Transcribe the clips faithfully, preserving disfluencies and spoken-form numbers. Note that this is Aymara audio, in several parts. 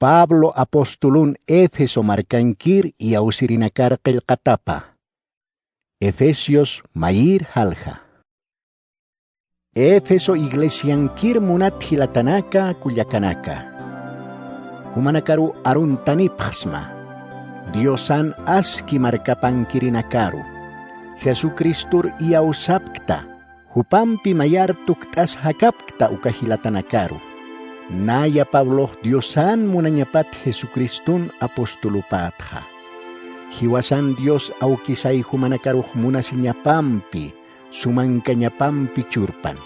Pablo apostolun Éfeso markankir iyawsirinakar qillqatapa. Efesios mayir jalja. Éfeso iglesiankir munat jilatanaka kullakanaka. Jumanakaru aruntanipxsma. Diosan aski markapankirinakaru. Jesucristor iyawsapkta. Jupampi mayar tukt'as jakapkta uka jilatanakaru. Naya Pablox Diosan munañapat Jesucristun apostolupätxa. Jiwasan Dios awkisay jumanakarux munasiñapampi, sumankañapampi churpan.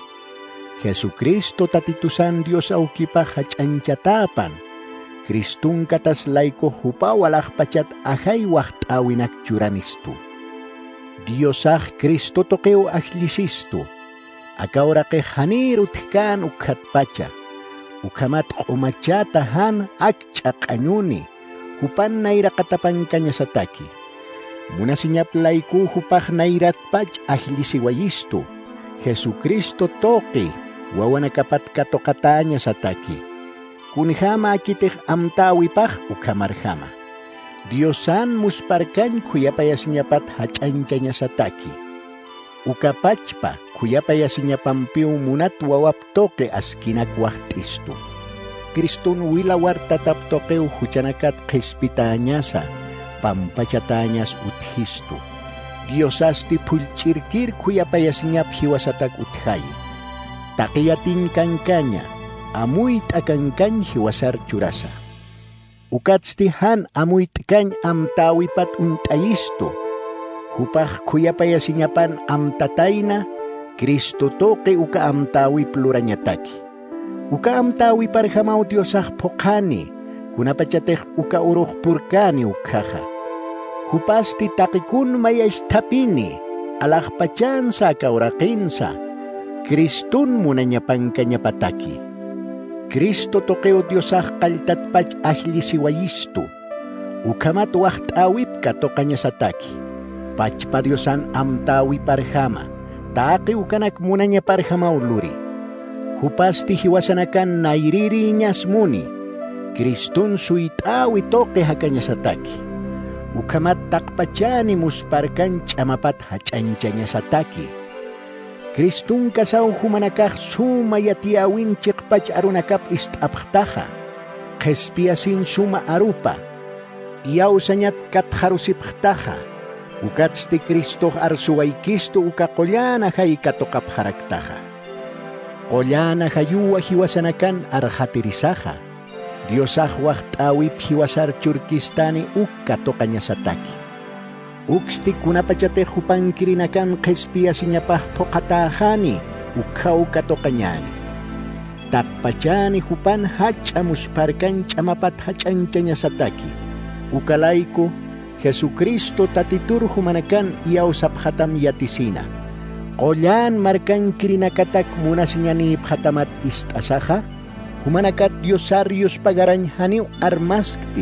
Jesucristo Tatitusan Dios awkipax jach'añchatäpan. Cristunkatas laykux jupaw alaxpachat ajay waxt'äwinak churanistu. Diosax Cristo tuqiw ajllisistu. Aka uraqix janïr utjkän ukkhatpacha. Ukhamat q'umachata jan akch'a q'añuni, jupan nayraqatapankañasataki. Munasiñap layku jupax nayratpach ajllisiwayistu, Jesucristo tuqi wawanakapat katuqatäñasataki. Kunjäma akitix amtäwipax ukhamarjama. Diosan musparkañ khuyapayasiñapat jach'añchañasataki. Uka pachpa khuyapayasiñapampiw munat wawap tuqi askinak waxt'istu. Cristun wila wartatap tuqiw juchanakat qhispitäñasa, pampachatäñas utjistu. Diosasti phullch'irkir khuyapayasiñap jiwasatak utjayi. Taqi yatiñ kankaña, amuyt'a kankañ jiwasar churasa. Ukatsti jan amuyt'kañ amtäwipat uñt'ayistu. Jupax khuyapayasiñapan amtatayna, Cristo tuqi uka amtäwip lurañataki. Uka amtäwiparjamaw Diosax phuqhani, kunapachatix uka urux purkäni ukkhaxa. Jupasti taqikun mayacht'apini, alaxpachansa aka uraqinsa, Cristun munañapankañapataki. Cristo tuqiw Diosax qalltatpach ajllisiwayistu. Ukhamat waxt'äwip katuqañasataki. Pachpa Diosan amtäwiparjama, taqi ukanak munañaparjamaw luri. Jupasti jiwasanakan nayrïrïñas muni. Cristun suyt'äwi tuqi jakañasataki. Ukhamat taqpachani musparkañ ch'amapat jach'añchañasataki. Cristunkasaw jumanakax suma yatiyäwin chiqpach arunakap ist'apxtaxa, qhispiyasin suma arupa, iyawsañat katxarusipxtaxa, ukatsti Cristox arsuwaykistu uka qullan ajay katuqapxaraktaxa. Qullan ajayuwa jiwasanakan arxatirisaxa, Diosax waxt'äwip jiwasar churkistani uk katuqañasataki. Uksti kunapachatix jupankirinakan qhispiyasiñapax phuqhatäxani ukkhaw katuqañäni. Taqpachani jupan jach'a muspharkañ ch'amapat jach'añchañasataki. Uka layku Jesucristo Tatitur jumanakan iyawsapxatam yatisina. Qullan markankirinakatak munasiñanïpxatamat ist'asaxa, jumanakat Diosar yuspagarañ janiw armaskti,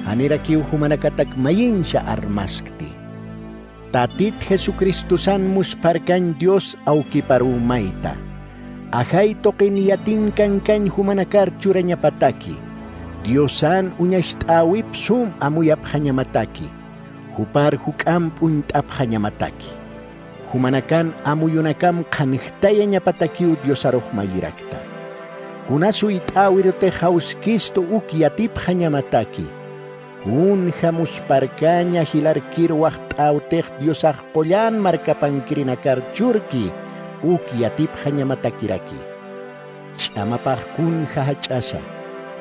janirakiw jumanakatak mayinsa armaskti. Tatit Jesucristosan muspharkañ Dios awkiparuw mayta. Ajay tuqin yatiñ kankañ jumanakar churañapataki. Diosan uñacht'äwip sum amuyapxañamataki. Jupar juk'amp uñt'apxañamataki. Jumanakan amuyunakam qhanjtayañapatakiw Diosarux mayirakta. Kuna suyt'äwirutix jawskistu uk yatipxañamataki. Kunja muspharkaña jilarkir waxt'äwtix Diosax qullan markapankirinakar churki uk yatipxañamatakiraki. Ch'amapax kunja jach'asa,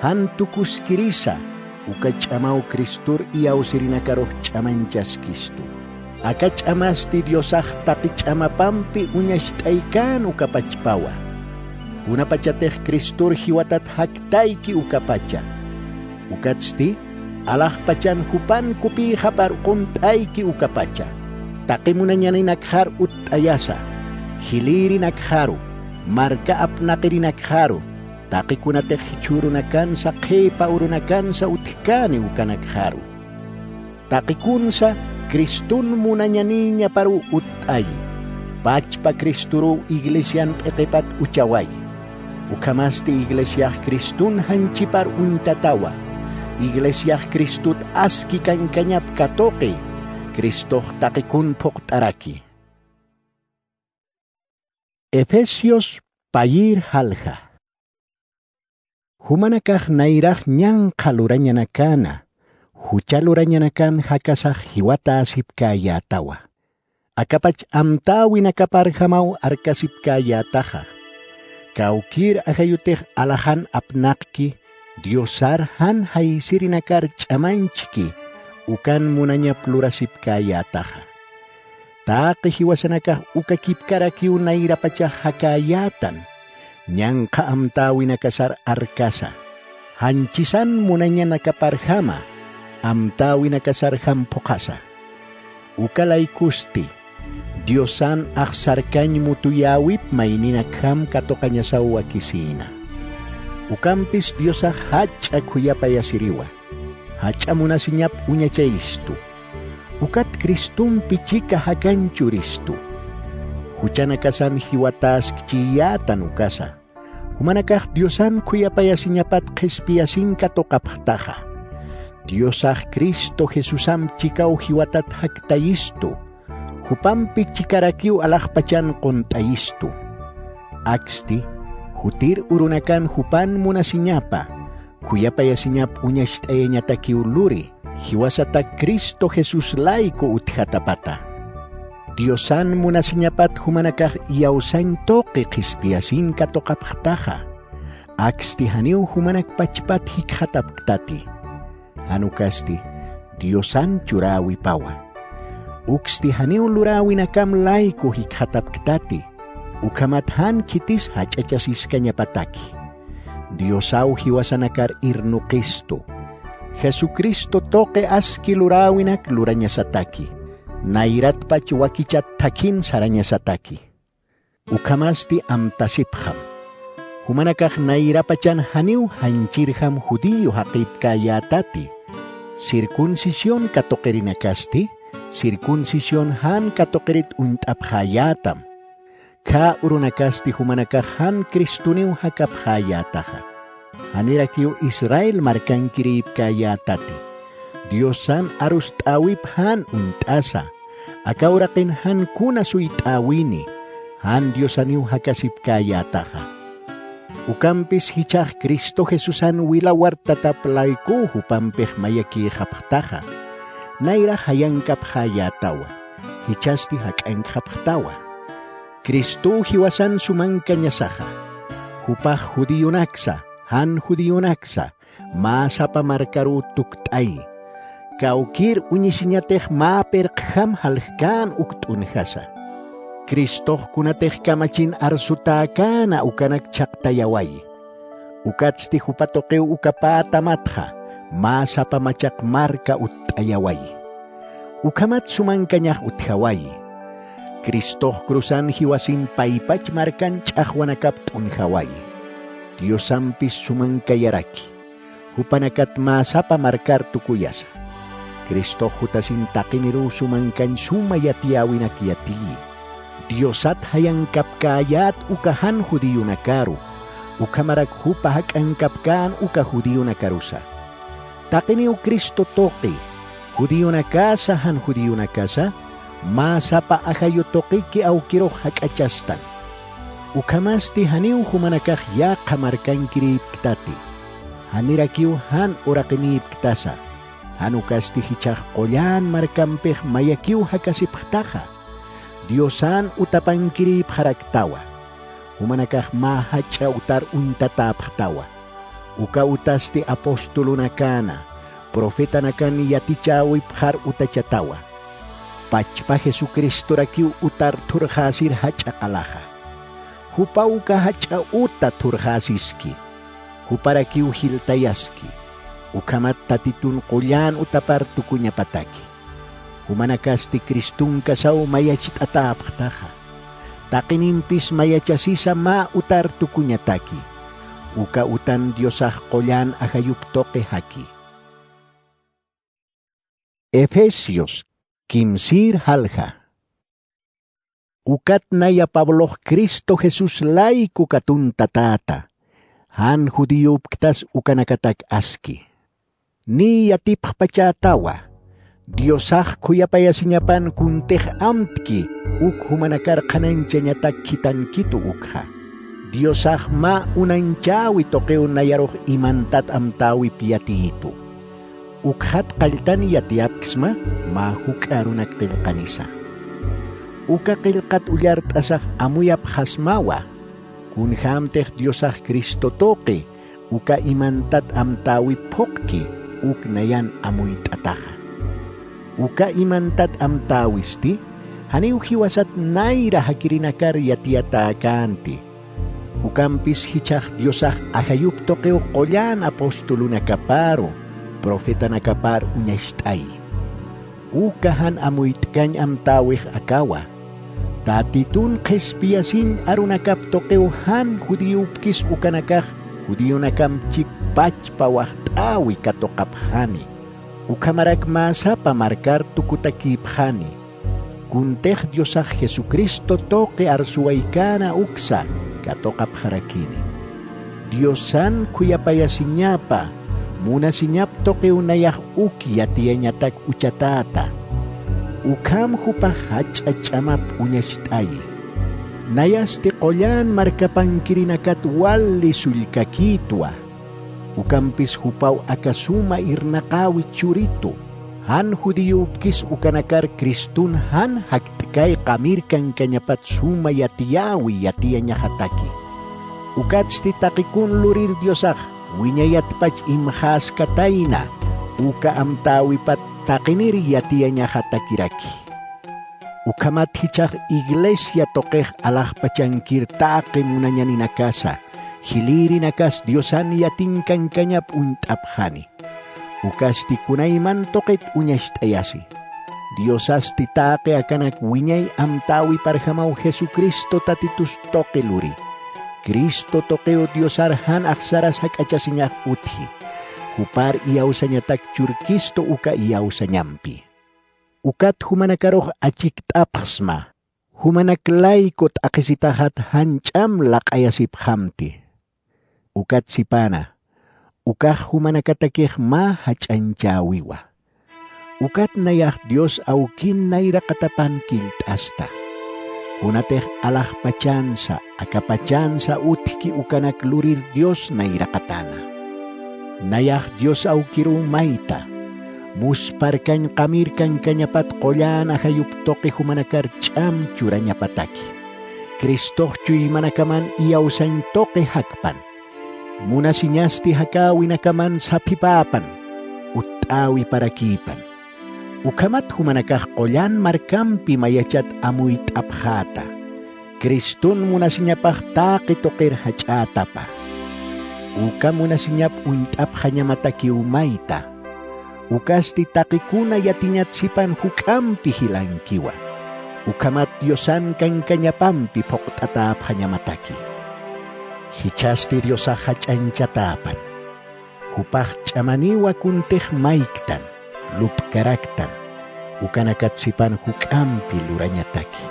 jan tukuskirisa, uka ch'amaw Cristor iyawsirinakarux ch'amañchaskistu. Aka ch'amasti Diosax taqi ch'amapampi uñacht'aykän uka pachpawa. Kunapachatix Cristor jiwatat jaktayki ukapacha. Ukatsti, alaxpachan jupan kupïxapar uñt'ayki ukapacha. Taqi munañaninakxar utt'ayasa, jilïrinakxaru, marka apnaqirinakxaru, taqikunatix jichhürunakansa qhipa urunakansa utjkäni ukanakxaru. Taqikunsa Criston munañanïñaparuw utt'ayi. Pachpa Cristoruw iglesian p'iqipat uchawayi. Ukhamasti iglesiax Criston janchipar uñtatawa. Iglesiax Cristot aski kankañap katuqi, Cristox taqi kun phuqt'araki. Efesios payïr jalja. Jumanakax nayrax ñanqha lurañanakana, jucha lurañanakan jakasax jiwatäsipkäyätawa. Akapach amtäwinakaparjamaw arkasipkäyätaxa. Kawkïr ajayutix alaxan apnaqki Diosar jan jaysirinakar ch'amañchki, ukan munañap lurasipkäyätaxa. Taqi jiwasanakax uka kipkarakiw nayrapachax jakäyätan, ñanqha amtäwinakasar arkasa. Janchisan munañanakaparjama, amtäwinakasarjam phuqhasa. Uka laykusti, Diosan axsarkañ mutuyäwip mayninakjam katuqañasaw wakisïna. Ukampis Diosax jach'a khuyapayasiriwa, jach'a munasiñap uñachayistu. Ukat Cristompi chika jakañ churistu. Juchanakasan jiwatäskchiyätan ukasa. Jumanakax Diosan khuyapayasiñapat qhispiyasin katuqapxtaxa. Diosax Cristo Jesusamp chikaw jiwatat jaktayistu, jupampi chikarakiw alaxpachan qunt'ayistu. Aksti, jutir urunakan jupan munasiñapa, khuyapayasiñap uñacht'ayañatakiw luri, jiwasatak Cristo Jesus layku utjatapata. Diosan munasiñapat jumanakax iyawsañ tuqi qhispiyasin katuqapxtaxa. Aksti janiw jumanak pachpat jikxatapktati. Jan ukasti Diosan churäwipawa. Uksti janiw luräwinakam layku jikxatapktati. Ukhamat jan khitis jach'achasiskañapataki. Diosaw jiwasanakar irnuqistu. Jesucristo tuqi aski luräwinak lurañasataki. Nayratpach wakichat thakhin sarañasataki. Ukhamasti amtasipxam. Jumanakax nayrapachan janiw janchirjam judío jaqipkäyätati. Circuncisión katuqirinakasti, circuncisión jan katuqirit uñt'apxäyätam. Khä urunakasti jumanakax jan Cristoniw jakapxäyätaxa. Janirakiw Israel markankirïpkäyätati. Diosan arust'äwip jan uñt'asa. Aka uraqin jan kuna suyt'äwini, jan Diosaniw jakasipkäyätaxa. Ukampis jichhax Cristo Jesusan wila wartatap laykuw jupampix mayakïxapxtaxa. Nayrax jayankapxäyätawa, jichhasti jak'añkxapxtawa. Cristow jiwasan sumankañasaxa. Jupax judionaksa, jan judionaksa, mä sapa markaruw tukt'ayi. Kawkïr uñisiñatix mä pirqjam jaljkän uk t'unjasa. Cristox kunatix kamachin arsutäkäna ukanak chhaqtayawayi. Ukatsti jupa tuqiw uka pä tamatxa mä sapa machaq marka utt'ayawayi. Ukhamat sumankañax utjawayi. Cristox cruzan jiwasin paypach markan ch'axwanakap t'unjawayi. Diosampis sumankayaraki. Jupanakat mä sapa markar tukuyasa. Cristox jutasin taqiniruw sumankañ suma yatiyäwinak yatiyi. Diosat jayankapkäyät uka jan judionakaru, ukhamarak jupa jak'ankapkän uka judionakarusa. Taqiniw Cristo tuqi, judionakasa jan judionakasa, mä sapa ajayu tuqiki awkirux jak'achastan. Ukhamasti janiw jumanakax yaqha markankirïpktati. Janirakiw jan uraqinïpktasa. Jan ukasti jichhax qullan markampix mayakiw jakasipxtaxa. Diosan utapankirïpxaraktawa. Jumanakax mä jach'a utar uñtatäpxtawa. Uka utasti apostolunakana, profetanakan yatichäwipxar utachatawa. Pachpa Jesucristorakiw utar thurxäsir jach'a qalaxa. Jupa uka jach'a uta thurxäsiski. Juparakiw jiltayaski. Ukhamat Tatitun qullan utapar tukuñapataki. Jumanakasti Cristonkasaw mayacht'atäpxtaxa. Taqinimpis mayachasisa mä utar tukuñataki. Uka utan Diosax qullan ajayup tuqi jaki. Efesios kimsïr jalja. Ukat naya Pablox Cristo Jesús layku katuntatäta, jan judíopktas ukanakatak aski. niy yatipxpachätawa. Diosax khuyapayasiñapan kuntix amtki uk jumanakar qhanañchañatak khitankitu ukxa. Diosax mä unañchäwi tuqiw nayarux imantat amtäwip yatiyitu. Ukxat qalltan yatiyapksma mä juk'a arunak qillqanisa. Uka qillqat ullart'asax amuyapxasmawa, kunjämtix Diosax Cristo tuqi uka imantat amtäwip phuqki uk nayan amuyt'ataxa. Uka imantat amtäwisti janiw jiwasat nayra jakirinakar yatiyatäkänti. Ukampis jichhax Diosax ajayup tuqiw qullan apostolunakaparu, profetanakapar uñacht'ayi. Uka jan amuyt'kañ amtäwix akawa. Tatitun qhispiyasiñ arunakap tuqiw jan judíopkis ukanakax judíonakamp chik pachpa waxt'äwi katuqapxani. Ukhamarak mä sapa markar tukutakïpxani. Kuntix Diosax Jesucristo tuqi arsuwaykäna uksa katuqapxarakini. Diosan khuyapayasiñapa, munasiñap tuqiw nayax uk yatiyañatak uchatäta. Ukham jupax jach'a ch'amap uñacht'ayi. Nayasti qullan markapankirinakat wali sullkakïtwa. Ukampis jupaw aka suma irnaqäwi churitu, jan judíopkis ukanakar Cristun jan jakt'kay qamirkankañapat suma yatiyäwi yatiyañaxataki. Ukatsti taqikun lurir Diosax wiñayatpach imxäskatayna, uka amtäwipat taqinir yatiyañaxatakiraki. Ukhamat jichhax iglesia tuqix alaxpachankir taqi munañaninakasa, jilïrinakas Diosan yatinkankañap uñt'apxani. Ukasti kunayman tuqit uñacht'ayasi. Diosasti taqi akanak wiñay amtäwiparjamaw Jesucristo Tatitus tuqi luri. Cristo tuqiw Diosar jan axsaras jak'achasiñax utji. Jupar iyawsañatak churkistu uka iyawsañampi. Ukat jumanakarux achikt'apxsma, jumanak layku t'aqhisitaxat jan ch'am laq'ayasipxamti. Ukat sipana, ukax jumanakatakix mä jach'añchäwiwa. Ukat nayax Dios awkin nayraqatapan killt'asta. Kunatix alaxpachansa, akapachansa utjki ukanak lurir Dios nayraqatana. Nayax Dios awkiruw mayta, muspharkañ qamirkankañapat qullan ajayup tuqi jumanakar ch'am churañapataki. Cristox chuymanakaman iyawsañ tuqi jakpan. Munasiñasti jakäwinakaman saphipäpan, utt'äwiparakïpan. Ukhamat jumanakax qullan markampi mayachat amuyt'apxäta. Cristun munasiñapax taqi tuqir jach'ätapa. Uka munasiñap uñt'apxañamatakiw mayta. Ukasti taqikuna yatiñatsipan juk'ampi jilankiwa. Ukhamat Diosan kankañapampi phuqt'atäpxañamataki. Jichhasti Diosax jach'añchatäpan. Jupax ch'amaniwa kuntix mayktan, lup'karaktan, ukanakat sipan juk'ampi lurañataki.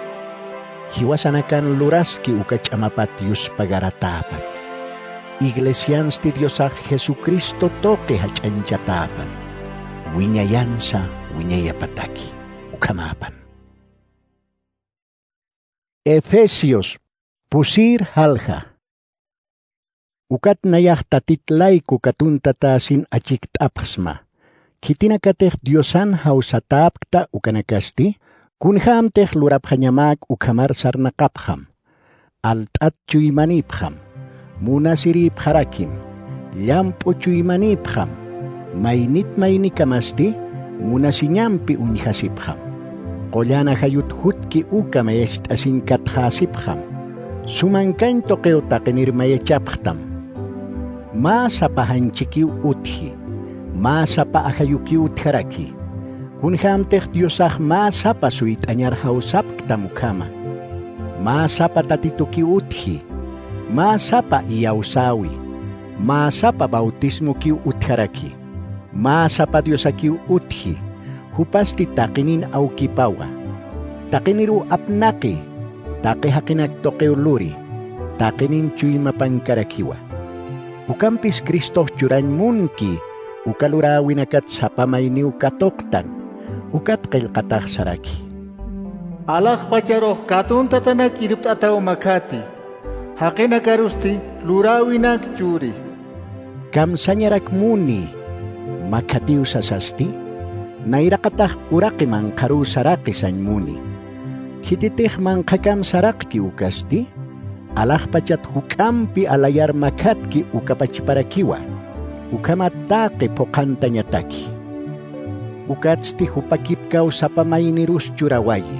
Jiwasanakan luraski uka ch'amapat yuspagaratäpan. Iglesiansti Diosax Jesucristo tuqi jach'añchatäpan. Wiñayansa wiñayapataki. Ukhamäpan. Efesios, pusir jalja. Ukat nayax Tatit layku katuntatäsin achikt'apxsma. Khitinakatix Diosan jawsatäpkta ukanakasti, kunjämtix lurapxañamäk ukhamar sarnaqapxam. Alt'at chuymanïpxam, munasirïpxarakim, llamp'u chuymanïpxam, maynit maynikamasti munasiñampi uñjasipxam. Qullan ajayut jutki uka mayacht'asiñ katxäsipxam, sumankañ tuqiw taqinir mayachapxtam. Mä sapa janchikiw utji, mä sapa ajayukiw utjaraki. Kunjämtix Diosax mä sapa suyt'añar jawsapktam ukhama. Mä sapa Tatitukiw utji, mä sapa iyawsäwi, mä sapa bautismokiw utjaraki, mä sapa Diosakiw utji, jupasti taqinin awkipawa. Taqiniruw apnaqi, taqi jaqinak tuqiw luri, taqinin chuymapankarakiwa. Ukampis Cristox churañ munki, uka luräwinakat sapa mayniw katuqtan. Ukat qillqatax saraki: Alaxpacharux katuntatänak irpt'ataw makhati, jaqinakarusti luräwinak churi. Kamsañarak muni, makhatiw sasasti, nayraqatax uraqi manqharuw saraqi sañ muni. Khititix manqhakam saraqki ukasti, alaxpachat juk'ampi alayar makhatki uka pachparakiwa, ukhamat taqi phuqhantañataki. Ukatsti jupa kipkaw sapa maynirus churawayi,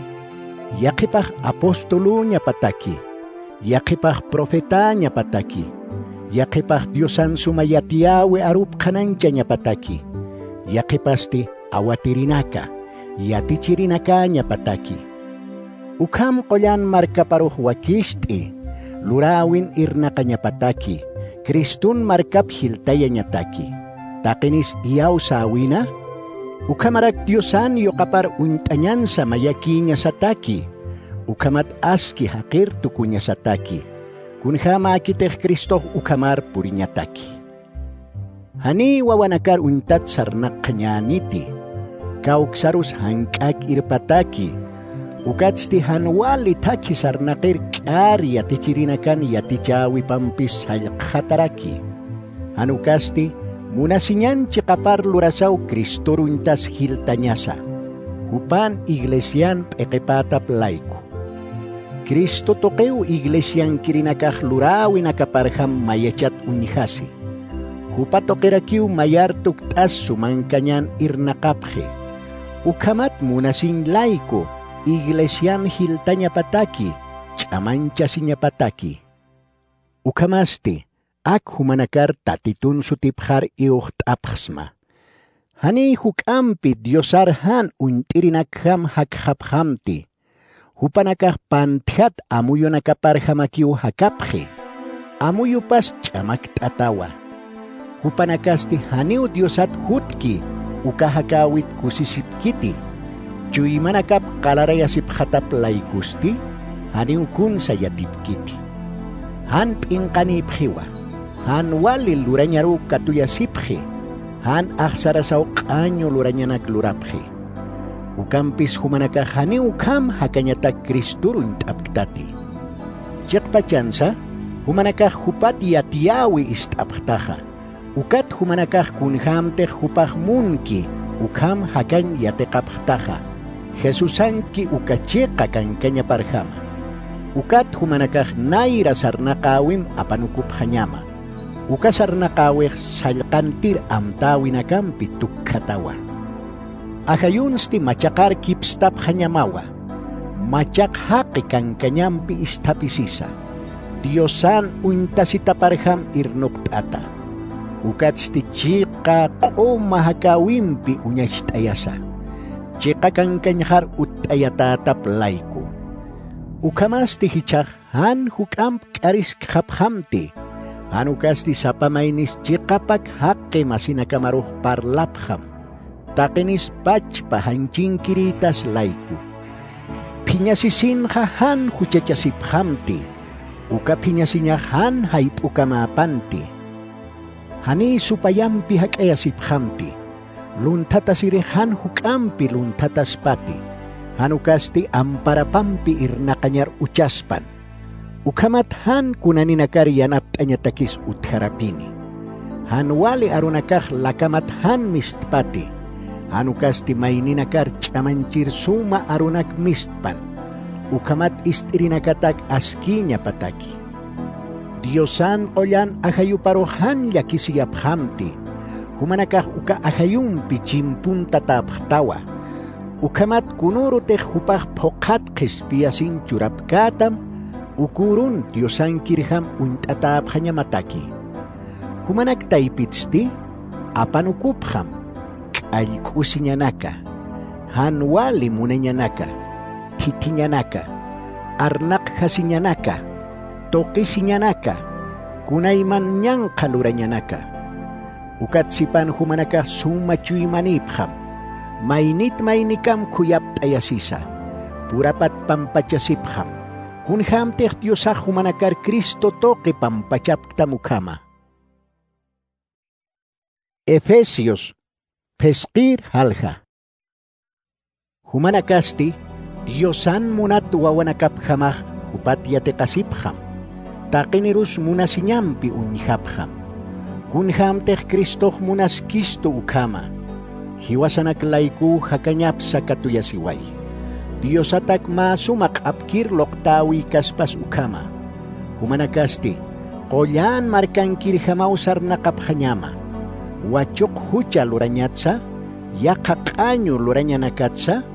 yaqhipax apostolüñapataki, yaqhipax profetäñapataki, yaqhipax Diosan suma yatiyäwi arup qhanañchañapataki, yaqhipasti awatirinaka, yatichirinakäñapataki. Ukham qullan markaparux wakicht'i, luräwin irnaqañapataki, Cristun markap jiltayañataki. Taqinis iyawsäwina, ukhamarak Diosan yuqapar uñt'añansa mayakïñasataki, ukhamat aski jaqir tukuñasataki, kunjämäkitix Cristox ukhamar puriñataki. Janiy wawanakar uñtat sarnaqxañäniti, kawksarus jank'ak irpataki, ukatsti jan wali thakhi sarnaqir k'ar yatichirinakan yatichäwipampis sallqxataraki. Jan ukasti munasiñan chiqapar lurasaw Cristor uñtas jiltañasa, jupan iglesian p'iqipätap layku. Cristo tuqiw iglesiankirinakax luräwinakaparjam mayachat uñjasi. Jupa tuqirakiw mayar tukt'as sumankañan irnaqapxi. Ukhamat munasiñ layku iglesian jiltañapataki, ch'amañchasiñapataki. Ukhamasti, ak jumanakar Tatitun sutipxar iwxt'apxsma. Janiy juk'ampi Diosar jan uñt'irinakjam jakxapxamti, jupanakax pantjat amuyunakaparjamakiw jakapxi, amuyupas ch'amakt'atawa. Jupanakasti janiw Diosat jutki uka jakäwit kusisipkiti, chuymanakap qalarayasipxatap laykusti, janiw kunsa yatipkiti. Jan p'inqanïpxiwa, jan wali lurañaruw katuyasipxi, jan axsarasaw q'añu lurañanak lurapxi. Ukampis jumanakax janiw ukham jakañatak Cristor uñt'apktati. Chiqpachansa, jumanakax jupat yatiyäwi ist'apxtaxa. Ukat jumanakax kunjämtix jupax munki ukham jakañ yatiqapxtaxa, Jesusanki uka chiqa kankañaparjama. Ukat jumanakax nayra sarnaqäwim apanukupxañama. Uka sarnaqäwix sallqantir amtäwinakampi tukkhatawa. Ajayunsti machaqar kipstapxañamawa, machaq jaqi kankañampi isthapisisa, Diosan uñtasitaparjam irnuqt'ata. Ukatsti chiqa q'uma jakäwimpi uñacht'ayasa, chiqa kankañxar utt'ayatätap layku. Ukhamasti jichhax jan juk'amp k'ariskxapxamti, jan ukasti sapa maynis chiqapak jaqi masinakamarux parlapxam, taqinis pachpa janchinkirïtas layku. Phiñasisinxa jan juchachasipxamti, uka phiñasiñax jan jayp'ukamäpanti. Janiy supayampi jak'ayasipxamti, lunthatasirix jan juk'ampi lunthataspati, jan ukasti amparapampi irnaqañar uchaspan. Ukhamat jan kunaninakar yanapt'añatakis utjarapini. Jan wali arunakax lakamat jan mistpati, jan ukasti mayninakar ch'amañchir suma arunak mistpan, ukhamat ist'irinakatak askïñapataki. Diosan qullan ajayuparux jan llakisiyapxamti, jumanakax uka ajayumpi chimpuntatäpxtawa. Ukhamat kunürutix jupax phuqhat qhispiyasin churapkätam, ukürun Diosankirjam uñt'atäpxañamataki. Jumanak taypitsti apanukupxam, k'allk'usiñanaka, jan wali munañanaka, thithiñanaka, arnaqjasiñanaka, tuqisiñanaka, kunayman ñanqha lurañanaka. Ukat sipan jumanakax suma chuymanïpxam, maynit maynikam khuyapt'ayasisa, purapat pampachasipxam, kunjämtix Diosax jumanakar Cristo tuqi pampachapktam ukhama. Efesios phisqir jalja. Jumanakasti diosan munat wawanakapjamax jupat yatiqasipxam. Taqinirus munasiñampi uñjapxam. Kunjämtix cristox munaskistu ukhama, jiwasanak laykuw jakañapsa katuyasiway. Diosatak mä suma q'apkir luqtäwïkaspas ukhama. Jumanakasti qullan markankirjamaw sarnaqapxañama. Wachuq jucha lurañatsa, yaqha q'añu lurañanakatsa,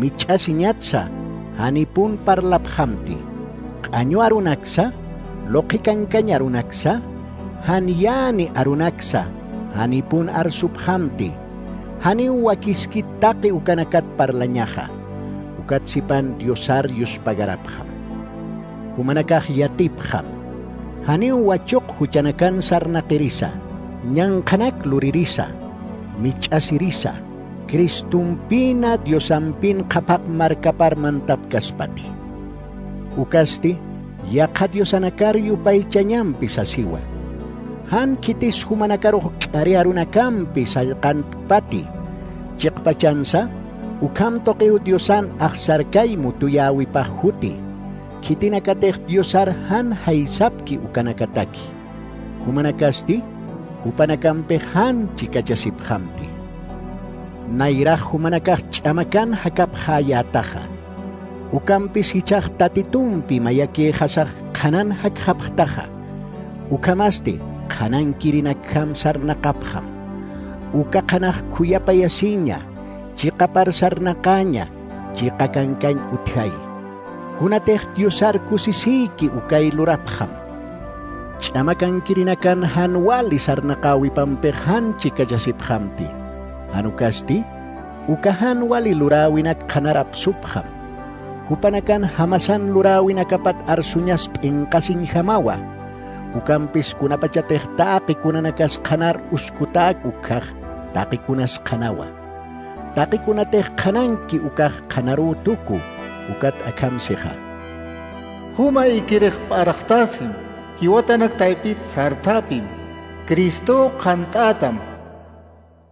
mich'asiñatsa, janipun parlapxamti. Q'añu arunaksa, luqhikankañ arunaksa, jan yäni arunaksa, janipun arsupxamti. Janiw wakiskit taqi ukanakat parlañaxa. Ukat sipan diosar yuspagarapxam. Jumanakax yatipxam. Janiw wachuq juchanakan sarnaqirisa, ñanqhanak luririsa, mich'asirisa, cristompina diosampin qhaphaq markapar mantapkaspati. Ukasti yaqha diosanakar yupaychañampi sasiwa. Jan khitis jumanakarux k'ari arunakampi sallqantpati. Chiqpachansa ukham tuqiw diosan axsarkay mutuyäwipax juti. Khitinakatix diosar jan jaysapki ukanakataki. Jumanakasti jupanakampix jan chikachasipxamti. Nayrax jumanakax ch'amakan jakapxäyätaxa. Ukampis jichhax tatitumpi mayakïxasax qhanan jakxapxtaxa. Ukhamasti qhanankirinakjam sarnaqapxam. Uka qhanax khuyapayasiña, chiqapar sarnaqäña, chiqa kankañ utjay. Kunatix diosar kusisïki ukay lurapxam. Ch'amakankirinakan jan wali sarnaqäwipampix jan chikachasipxamti. Jan ukasti uka jan wali luräwinak qhanar apsupxam. Jupanakan jamasan luräwinakapat arsuñas p'inqasiñjamawa. Ukampis kunapachatix taqi kunanakas qhanar uskutäk ukkhax taqi kunas qhanawa. Taqi kunatix qhananki ukax qhanaruw tuku, ukat akham sixa. Juma ikirix p'araxtasim, jiwatanak taypit sarthapim, cristow qhant'ätam.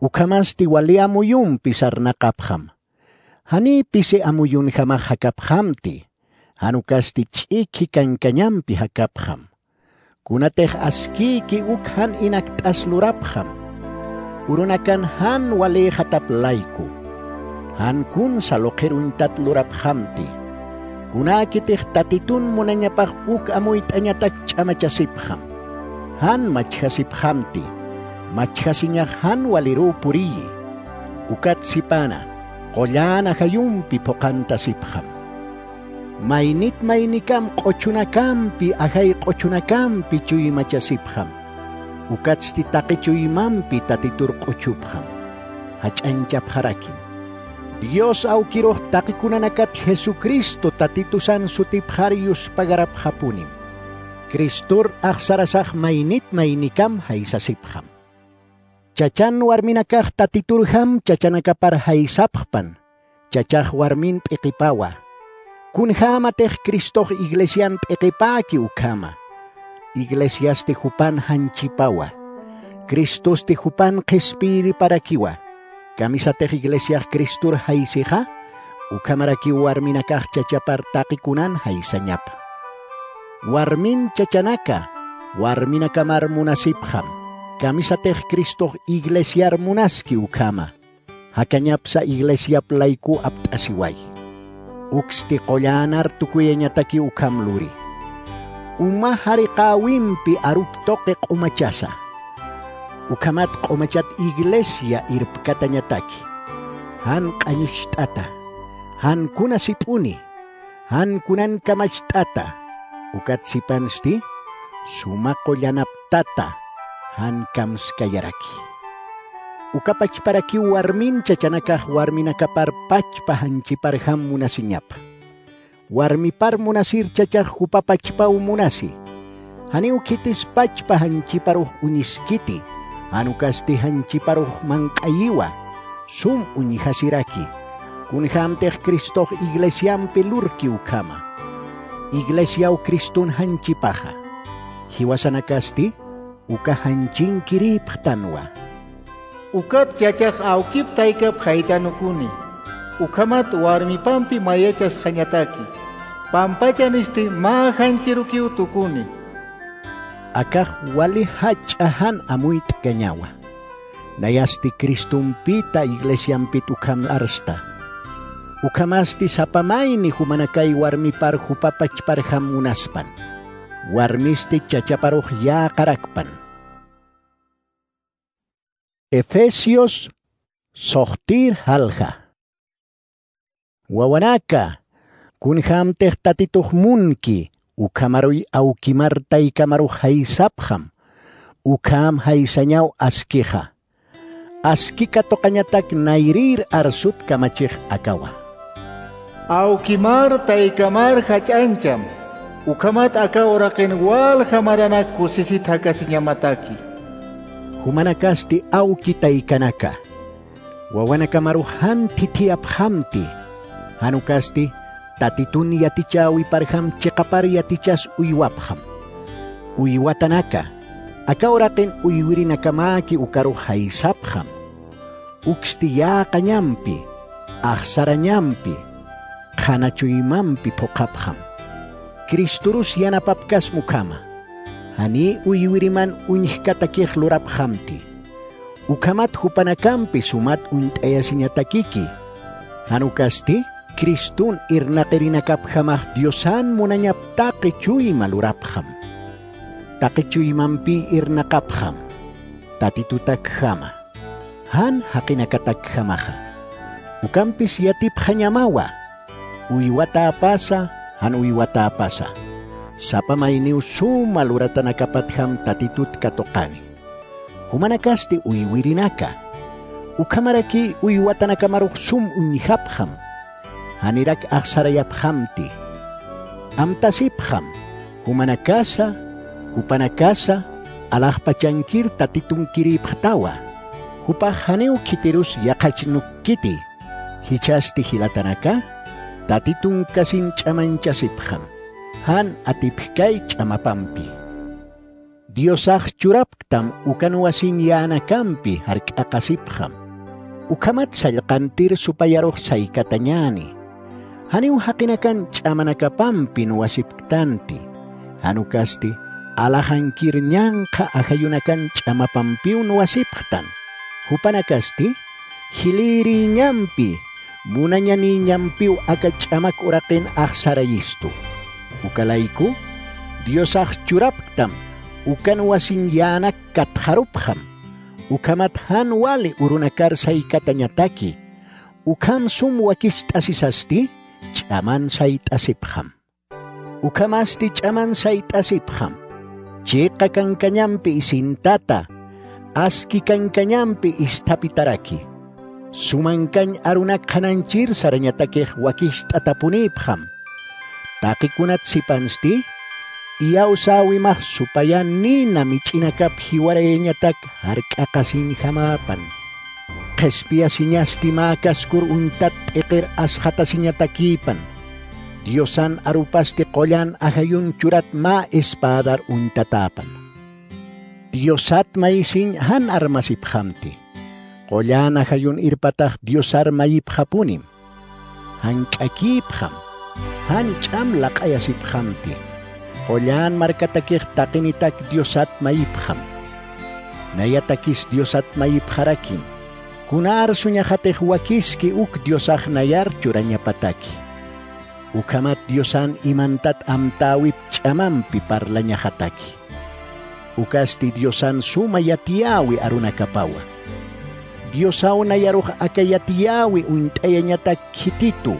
Ukhamasti wali amuyumpi sarnaqapxam. Janiy pisi amuyunjamax jakapxamti, jan ukasti ch'ikhi kankañampi jakapxam. Kunatix askïki uk jan inakt'as lurapxam. Urunakan jan walïxatap layku. Jan kunsa luqhir uñtat lurapxamti. Kunäkitix tatitun munañapax uk amuyt'añatak ch'amachasipxam. Jan machjasipxamti. Machjasiñax jan waliruw puriyi. Ukat sipäna, qullan ajayumpi phuqhantasipxam. Maynit maynikam q'uchunakampi, ajay q'uchunakampi chuymachasipxam. Ukatsti taqi chuymampi tatitur q'uchupxam. Jach'añchapxarakim. Dios awkirux taqikunanakat Jesucristo tatitusan sutipxar yuspagarapxapunim. Cristor axsarasax maynit maynikam jaysasipxam. Chachan warminakax tatiturjam chachanakapar jaysapxpan, chachax warmin p'iqipawa. Kunjämatix Cristox iglesian p'iqipäki ukhama. Iglesiasti jupan janchipawa. Cristosti jupan qhispiyiriparakiwa. Kamisatix iglesiax Cristor jaysixa, ukhamarakiw warminakax chachapar taqi kunan jaysañapa. Warmin chachanaka, warminakamar munasipxam. Kamisatix Cristox iglesiar munaski ukhama. Jakañapsa iglesiap layku apt'asiway. Uksti qullänar tukuyañataki ukham luri. Uma jariqäwimpi arup tuqi q'umachasa. Ukhamat q'umachat iglesia irpkatañataki. Jan q'añucht'ata. Jan kuna sip'uni. Jan kunan kamacht'ata. Ukat sipansti, suma qullanaptata. Jan kamskayaraki. Uka pachparakiw warmin chachanakax warminakapar pachpa janchiparjam munasiñapa. Warmipar munasir chachax jupa pachpaw munasi. Janiw khitis pachpa janchiparux uñiskiti, jan ukasti janchiparux manq'ayiwa, sum uñjasiraki. Kunjämtix Cristox iglesiampi lurki ukhama. Iglesiaw Criston janchipaxa. Jiwasanakasti uka janchinkirïpxtanwa. Ukat chachax awkip taykap jaytanukuni, ukhamat warmipampi mayachasxañataki, pampachanisti mä janchirukiw tukuni. Akax wali jach'a jan amuyt'kañawa. Nayasti Cristompita iglesiampit ukham arsta. Ukhamasti sapa mayni jumanakay warmipar jupapachparjam munaspan. Warmisti chachaparux yäqarakpan. Efesios suxtïr jalja. Wawanaka, kunjämtix Tatitux munki, ukhamaruy awkimar taykamarux jaysapxam, ukham jaysañaw askixa. Aski katuqañatak nayrïr arsut kamachix akawa. Awkimar taykamar jach'añcham, ukhamat aka uraqin walja maranak kusisit jakasiñamataki. Jumanakasti awki taykanaka, wawanakamarux jan thithiyapxamti, jan ukasti Tatitun yatichäwiparjam chiqapar yatichas uywapxam. Uywatanaka, aka uraqin uywirinakamäki ukarux jaysapxam. Uksti yäqañampi, axsarañampi, qhana chuymampi phuqhapxam. Cristorus yanapapkasma ukhama, janiy uywiriman uñjkatakix lurapxamti. Ukhamat jupanakampi sumat uñt'ayasiñatakiki. Jan ukasti, Criston irnaqirinakapjamax Diosan munañap taqi chuyma lurapxam. Taqi chuymampiy irnaqapxam, Tatitutakjama, jan jaqinakatakjamaxa. Ukampis yatipxañamawa, uywatäpasa, jan uywatäpasa. Sapa mayniw suma luratanakapatjam Tatitut katuqani. Jumanakasti uywirinaka. Ukhamaraki uywatanakamarux sum uñjapxam. Janirak axsarayapxamti. Amtasipxam, jumanakasa, jupanakasa, alaxpachankir Tatitunkirïpxtawa. Jupax janiw khitirus yaqhachnukkiti. Jichhasti jilatanaka, Tatitunkasin ch'amañchasipxam. Jan atipjkay ch'amapampi. Diosax churapktam ukan wasiñ yänakampi jark'aqasipxam. Ukhamat sallqantir supayarux saykatañäni. Janiw jaqinakan ch'amanakapampi nuwasipktanti. Jan ukasti alaxankir ñanqha ajayunakan ch'amapampiw nuwasipxtan. Jupanakasti jilïrïñampi, munañanïñampiw aka ch'amak uraqin axsarayistu. Uka layku, Diosax churapktam, ukan wasiñ yänak katxarupxam, ukhamat jan wali urunakar saykatañataki, ukham sum wakicht'asisasti, ch'aman sayt'asipxam. Ukhamasti ch'aman sayt'asipxam, chiqa kankañampi isintata, aski kankañampi isthapitaraki. Sumankañ arunak qhanañchir sarañatakix wakicht'atapunïpxam. Taqi kunat sipansti, iyawsäwimax supayan nina mich'inakap jiwarayañatak jark'aqasiñjamäpan. Qhispiyasiñasti mä kaskur uñtat t'iqir asxatasiñatakïpan. Diosan arupasti qullan ajayun churat mä espadar uñtatäpan. Diosat mayisiñ jan armasipxamti. Qullan ajayun irpatax Diosar mayipxapunim. Jank'akïpxam, jan ch'am laq'ayasipxamti. Qullan markatakix taqinitak Diosat mayipxam. Nayatakis Diosat mayipxarakim, kuna arsuñaxatix wakiski uk diosax nayar churañapataki. Ukhamat Diosan imantat amtäwip ch'amampi parlañaxataki. Ukasti Diosan suma yatiyäwi arunakapawa. Diosaw nayarux aka yatiyäwi uñt'ayañatak khititu,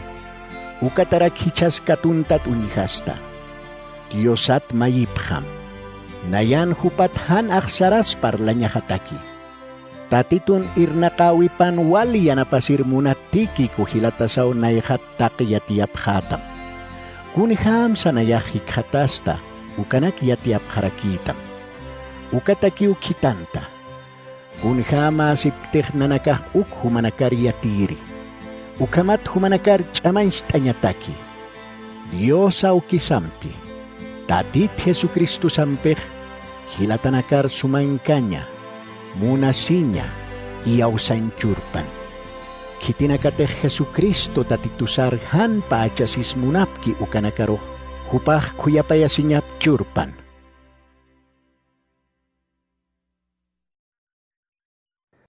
ukatarak jichhas katuntat uñjasta. Diosat mayipxam, nayan jupat jan axsaras parlañaxataki. Tatitun irnaqäwipan wali yanapasir munat Tíquico jilatasaw nayxat taqi yatiyapxätam. Kunjämsa nayax jikxatasta, ukanak yatiyapxarakïtam. Ukatakiw khithanta. Kunjämäsipktix nanakax uk jumanakar yatiyiri. Ukhamat jumanakar ch'amañcht'añataki. Dios awkisampi, Tatit Jesucristosampix jilatanakar sumankaña, munasiña, iyawsañ churpan. Khitinakatix Jesucristo Tatitusar jan pächasis munapki ukanakarux, jupax khuyapayasiñap churpan.